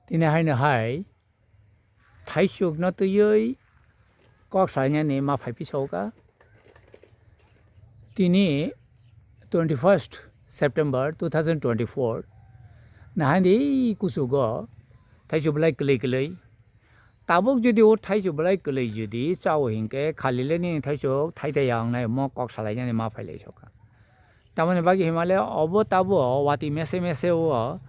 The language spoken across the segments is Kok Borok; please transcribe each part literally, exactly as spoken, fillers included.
Tini haino hai thaichukno twiwi kok salainani ma phai pisao kha. Tini twenty first September two thousand twenty four. Nahaini kuchugo thaichuk belai kwlwi kwlwi. Tabuk jodi o thaichuk belai kwlwi jodi chao hinkhe khalile nini thaichuk thai thai ya wngnai omo kok salainani ma phai lai sokha. Tamoni bagwi himale obo tabo watwi mese mese o,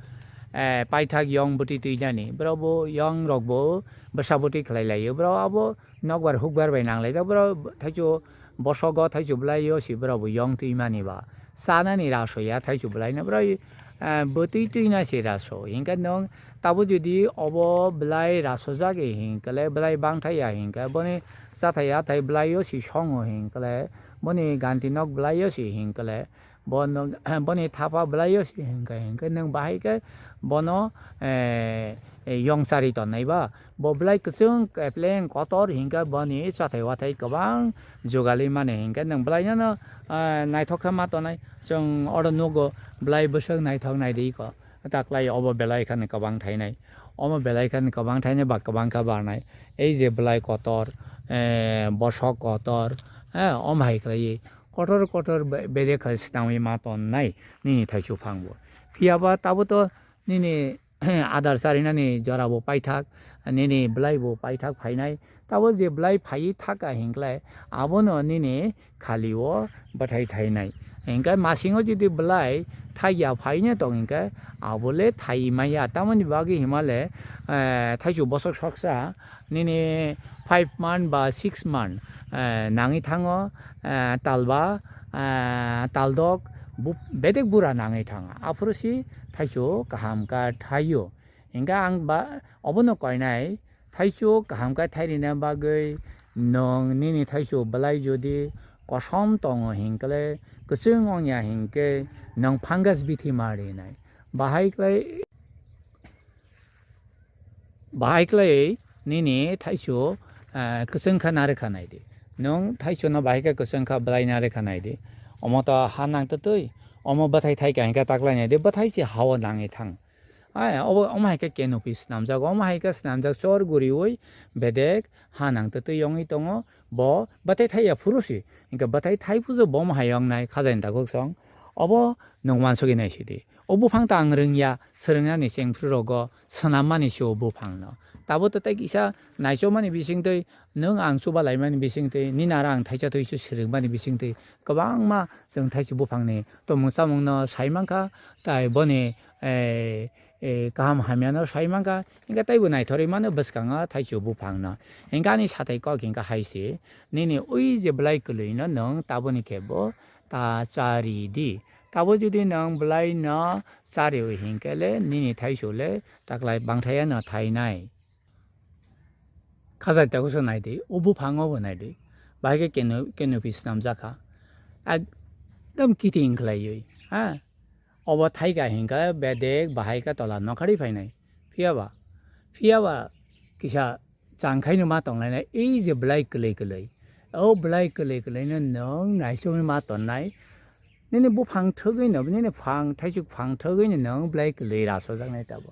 eh, paithak yong bwtwi twi nani. Borok bo yong rok bo bwsa bwtwi khlai laio. Borok abo nokbar hukbar bai nang laijak. Borok thaichu bosogo thaichu bwlai o si borok bo yong twi mani ba. Chanani raso ya thaichu bwlai no borok, eh, bwtwi twi na si raso. Hinkhe nwng tabo jodi obo bwlai raso jagwi hinkhe le bwlai bangthai ya hinkhe boni chathai yathai bwlai o si songo hinkhe le boni ganti nok bwlai o si hinkhe le Bono, boni thapa bwlai o si hinkhe, hinkhe nwng bahai khe bono, eh, eh, yong chari tonnai ba. Bo bwlai kwchwng, kepleng, kotor hinkhe boni chathai wathai kwbang jugalwi mani hinkhe nwng bwlai no, eh, naithok khe ma tongnai. Chwng oro nugo bwlai bwswk naithok naidi ko. Taklai obo belai khani kwbang thainai. Omo belai khani kwbang thainai ba kwbang kha barnai. Ei je bwlai kotor, eh, bosok kotor, eh, omo hai khlaiwi kotor kotor be-, bedek khe swnamwi ma tonnai nini thaichuk phangbo. Phiya ba tabuk to nini adar charinani jorabo paithak, nini bwlaibo paithak phainai. Tabuk je bwlai phaiwi thaka hinkhlai abono nini khalio bwthai thainai. Hinkhe masingo jodi bwlai thaiya phaina tong hinkhe abole thai maya. Tamoni bagwi himale, eh, thaichuk bosok soksa nini five month ba six month, eh, nangwi thango, eh, talba, eh, taldok bu-, bedek bura nangwi thango. Aphuru si thaichuk kaham kha thaio. Hinkhe ang ba obono koinai thaichuk kaham kha thairina bagwi nwng nini thaichuk bwlai jodi kosom tongo hinkhe kwchwng wngya hinkhe nwng fungus bithi ma rinai. Bahai khlai Bahai khlai nini thaichuk, ah, kwchwng kha narwk kha naidi. Nwng thaichukno bahai khe kwchwng kha bwlai narwk kha naidi. Omo to ha nang twtwi, omo bwthai thai kha hinkhe taklai naidi, bwthai se hao nangwi thang. Ai, obo, omo hai khe canopy swnamjak, omo hai khe swnamjak chor guriui bedek ha nang twtwi yongwi tongo. Bo bwthai thai ya phuru si, hinkhe bwthai thai pujo bo omo hai wngnai khajaini takhuk song. Obo nwng uansugwi nai sidi. O buphang ta ang rwngya, swrwngnani chengphru rogo swnammani se o buphangno. Tabuk to tei kisa naichomani bisingtwi, nwng ang chubalaimani bisingtwi, nini aro ang thaisa twisu swrwngmani bisingtwi, kwbangma chwng thaisa buphangni tongmung chamungno sai mankha, tai boni, eh, eh, kaham hamyano sai mankha, hinkhe teibo naithorwi mano bwskango thaisa buphangno. Hinkhe ani sathai kok hinkhe hai se, nini ui je bwlai kwlwino nwng taboni khe bo ta cha ri di. Tabuk jodi nwng bwlai no cha riwi hinkhe le nini thaichuk le taklai bangthai ya no thainai. Khajai takhuk se nai di, o buphang o bo nai di. Bahai khe keno-, canopy swnamjak kha. Ekdom kiting khlaiwi, ha? Obo thai kha hinkhe bedek bahai khe tola nokharwi phainai. Phiya ba, phiya ba kisa changkhaino ma tonglainai, ei je bwlai kwlwi kwlwi. O bwlai kwlwi kwlwino nwng naisingwi ma tonnai. Nini buphang thwgwino, nini phang, thaichuk phang thwgwino nwng bwlai kwlwi rasojaknai tabuk.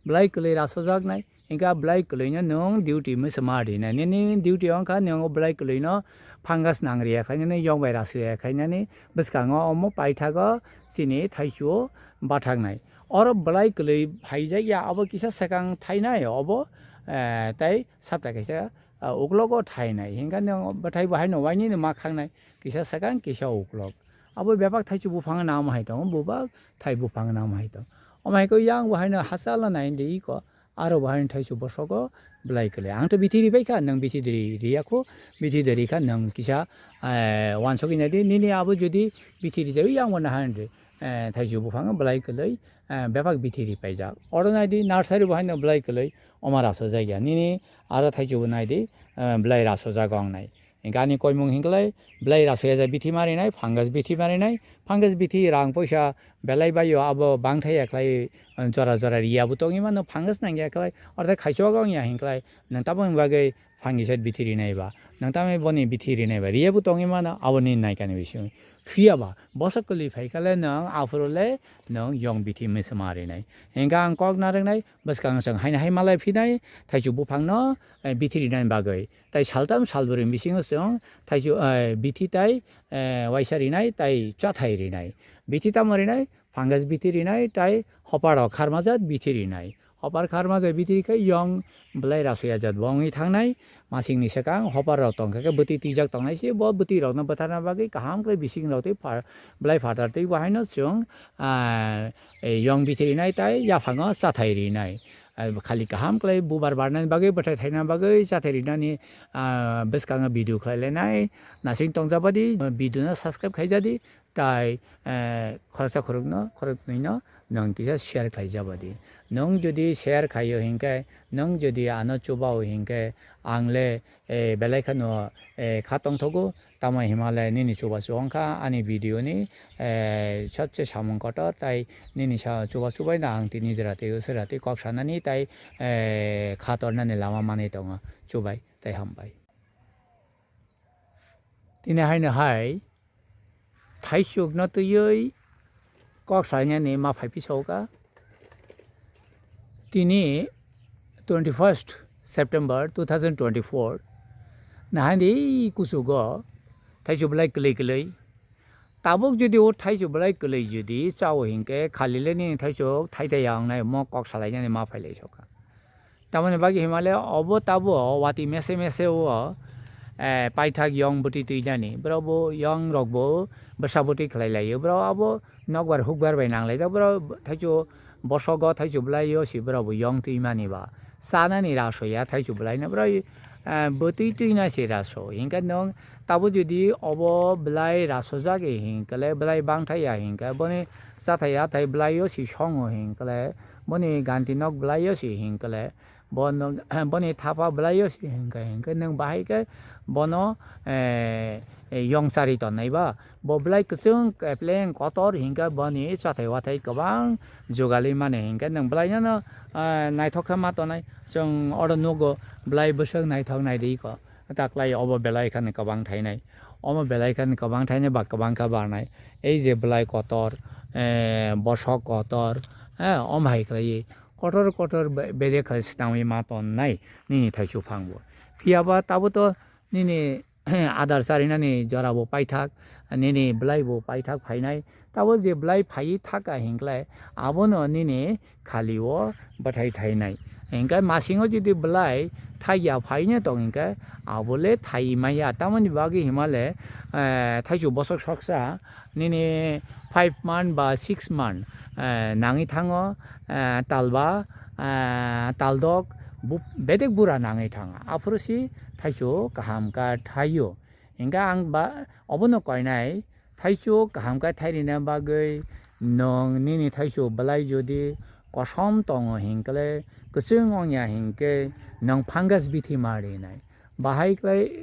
Bwlai kwlwi rasojaknai, hinkhe bwlai kwlwino nwng duty mwsa ma rinai. Nini duty wngkha nwng o bwlai kwlwino fungus nang riya khlainani, yong bai rasu ya khlainani, bwskango omo paithago chini thaichuk bathaknai. Oro bwlai kwlwi phaijak ya, abo kisa swkang thainai, obo, eh, tei sapta kaisa, ah, uklogo thainai. Hinkhe nwng bwthai bo haino uainino ma khangnai, kisa swkang, kisa uklok. Abo bebak thaichuk buphang namo hai tongo, bubak thai buphang namo hai tongo. Omo hai khe yang bo haino hachal no nai de iko, aro bo haino thaichuk bosogo bwlai kwlwi. Ang to bithi ribai kha, nwng bithi ri-, riya kho, bithi de ri kha, nwng kisa, eh, uansugwi nai di, nini abo jodi bithi rijaui yang bo naha de. Eh, thaichuk buphang bwlai kwlwi, eh, bebak bithi ripaijak. Oro nai di nursery bo haino bwlai kwlwi oma rasojak ya. Nini aro thaichuk bo nai di, eh, bwlai rasojak wngnai. Hinkhe ani koimung hinkhe lai bwlai rasojak bithi ma rinai, fungus bithi ma rinai. Fungus bithi rang poisa belai bai o abo bangthai ya khlai, eh, jora jora riya bo tongwi mano, fungus nang ya khlai. Oro thai khaichuk wng ya hinkhe lai nwng tabukni bagwi fungicide bithi rinai ba, nwng tamni boni bithi rinai ba, riya bo tongwi mano, aboni naikani bisingtwi. Phiya ba bosok kwlwi phai kale nwng aphuru le nwng yong bithi misa ma rinai. Hingkha ang kok narwknai, bwskang chwng haino hai malai phinai, thaichuk buphang no, eh, bithi rinani bagwi. Tai saltam salbrwi bisingo chwng thaichuk, eh, bithi tai, eh, waisa rinai, tai chathai rinai. Bithi tamo rinai, fungus bithi rinai, tai hopar rok kharmajak bithi rinai. Hopar kharmajak bithi khe yong belai rasoya jat bo wngwi thangnai. Masingni swkang hopar rok tongkha khe bwtwi twijak tongnai se, bo bwtwi rokno bwtharna bagwi kaham khe bising rok twi pha-, belai phatar twi bo haino chwng, ah, eh, yong bithi rinai tai yaphango chathai rinai. Ah, khali kaham khlai bubar barnani bagwi, bwthai thaina bagwi, chathai rinani, ah, bwskango video khlai lainai. Nasing tongjabadi, video no subscribe khaijadi. Tai, eh, khoroksa khorokno, khoroknwino nwng kisa share khlai jabadi. Nwng jodi share khaio hinkhe, nwng jodi ano chubao hinkhe, ang le, eh, belai kheno, eh, kha tongthogo, tamo himale nini chubachu wngkha ani video ni, eh, sobse samung kotor, tai nini sa chubachu bai no ang tini jora tei usura tei kok sanani tai, eh, kha tornani lama manwi tongo, chubai tai hambai. Tini haino hai, thaichukno twiwi kok salainani ma phai pisokha. Tini twenty first September two thousand twenty four. Nahani kuchugo thaichuk belai kwlwi kwlwi. Tabuk jodi o thaichuk belai kwlwi jodi chao hinkhe khali le nini thaichuk thai thai ya wngnai mo kok salainani ma phai lai sokha. Tamoni bagwi himale obo tabo watwi mese mese o, eh, paithak yong bwtwi twinani. Borok bo yong rok bo bwsa bwtwi khlai laio. Borok abo nokbar hukbar bai nang laijak. Borok thaichu bosogo thaichu bwlaio si borok bo yong twimani ba. Chanani raso ya thaichu bwlaino borok, eh, bwtwi twina se raso. Hinkhe nwng tabo jodi obo bwlai rasojak hinkhe le bwlai bangthai ya hinkhe boni chathai yathai bwlaio si songo hinkhe le boni ganti nok bwlaio si hinkhe le Bono, boni thapa bwlaio si hinkhe, hinkhe nwng bahai khe bono, eh, yong chari tonnai ba. Bo bwlai kwchwng, kepleng, kotor hinkhe boni chathai wathai kwbang jugalwi mani hinkhe nwng bwlaino no, eh, naithok khe ma tonai. Chwng oro nugo bwlai bwswk naithok naidi ko. Taklai obo belai khani kwbang thainai. Omo belai khani kwbang thainai ba kwbang kha barnai. Ei je bwlai kotor, eh, bosok kotor, eh, omo hai khlaiwi kotor kotor be-, bedek khe swnamwi ma tonnai nini thaichuk phangbo. Phiya ba tabuk to nini adar charinani jora bo paithak, nini bwlai bo paithak phainai. Tabuk je bwlai phaiwi thaka hinkhlai abono nini khali o bwthai thainai. Hinkhe masingo jodi bwlai thaiya phaino tong hinkhe abo le thai maya. Tamoni bagwi himale, eh, thaichuk bosok soksa nini five month ba six month, eh, nangwi thango, eh, talba, eh, taldok bu-, bedek bura nangwi thango. Aphuru si thaichuk kaham kha thaio. Hinkhe ang ba obono koinai thaichuk kaham khe thairina bagwi nwng nini thaichuk bwlai jodi kosom tongo hinkhe kwchwng wngya hinkhe nwng fungus bithi ma rinai. Bahai khlai